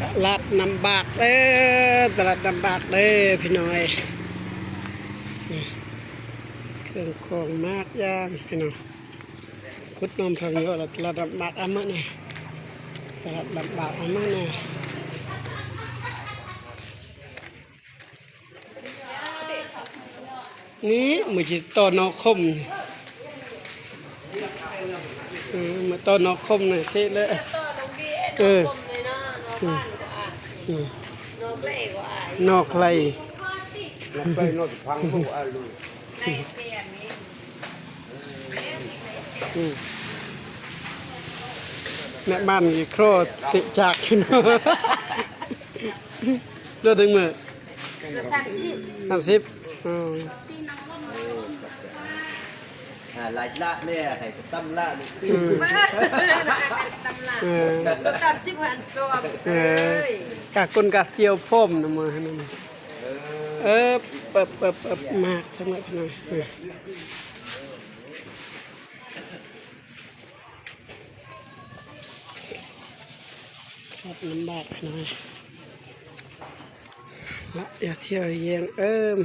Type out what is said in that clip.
ຕະຫຼາດນ້ຳບາກເດີ ຕະຫຼາດນ້ຳບາກເດີພີ່ນ້ອງເອີຍ. ນີ້ ເຄື່ອງຂອງໝາກຢ່າງພີ່ນ້ອງ ຂຸດນ້ຳພັງເຍາະລະ ຕະຫຼາດນ້ຳບາກອາມະນະ ຕະຫຼາດນ້ຳບາກອາມະນະ. ນີ້ມື້ຊິຕໍ່ໜໍ່ຂົມ ເອີ ມາຕໍ່ໜໍ່ຂົມນະ ເສະແລ້ວ ເອີ ອືມ ໜໍ່ໄກ ໜໍ່ໄກ ໜໍ່ໄກ ໜໍ່ພັງ ອາລູ ອືມ ແມ່ບ້ານນີ້ໂຄຕະຈັກ ເຫຼືອເຖິງມື້ ສາມສິບ ສາມສິບ ອືມ ອ່າ ຫຼາຍລະແນ່ ໃຫ້ຕຳລະນີ້ ອືມ ຕຳລະ ເອີ ສາມສິບ ຫັນສອງ ເອີ ເອີຍ ກະກົ້ນກະຕຽວພ້ອມນະ ມື້ນັ້ນ ເອີ ເອີ ເປີບ ເປີບ ເປີບ ມາກສຳລັບນະ ເອີ. ລັດນ້ຳບາກພີ່ນ້ອງ ລະຢ່າທ່ຽວແຍງເອີມ